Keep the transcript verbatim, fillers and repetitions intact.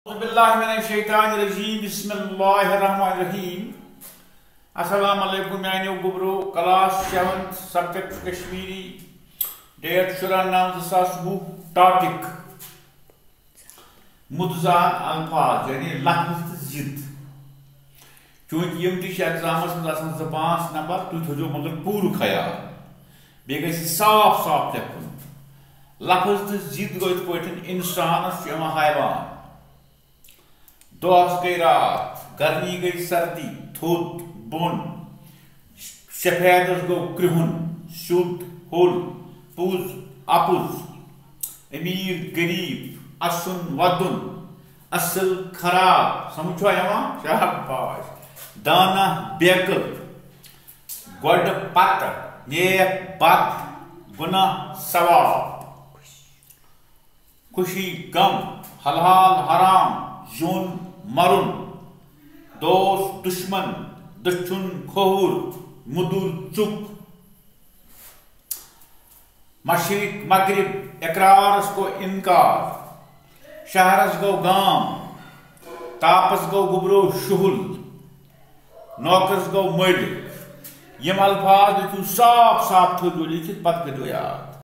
اعوذ باللہ من الشیطان الرجیم، بسم اللہ الرحمن الرحیم۔ السلام علیکم میانیو گوبرو، class seventh, subject Kashmiri, date شُراہ نَو زٕ ساس وُہ، ٹاپک متضاد الفاظ یعنی لفظ تہٕ ضد۔ چونکہ یِم تہِ چھِ ایگزامس منٛز آسان زٕ پانٛژھ نمبر، تُہۍ تھٲیزیو مگر پوٗرٕ خیال، بیٚیہِ گژھِ صاف صاف لیکھُن۔ لفظ تہٕ ضد گوٚو یِتھ پٲٹھۍ انسانس چھُ یِوان حیوان، دۄہس گٔے راتھ، گرمی گٔے سردی، تھوٚد بۄن، سفیدس گوٚو کرٛہُن، سیوٚد ہوٚل، پوٚز اپُز، امیر غریب، اسُن ودُن، اصل خراب، سمجھ چھوا یوان؟ شاباش۔ دانا بیقل، گۄڈٕ پتہٕ، نیک بد، گناہ ثواب، خوشی غم، حلال حرام، زیُن مرُن، دوست دشمن، دٔچھُن کھووُر، مُدُر ژُک، مشرق مغرب، اقرارس گوٚو انکار، شہرس گوٚو گام، تاپس گوٚو گوٚبرو شُہُل، نوکس گوٚو مٔلۍ۔ یِم الفاظ لیکھِو صاف صاف، تھٲوِو لیکھِتھ، پتہٕ کٔرِو یاد۔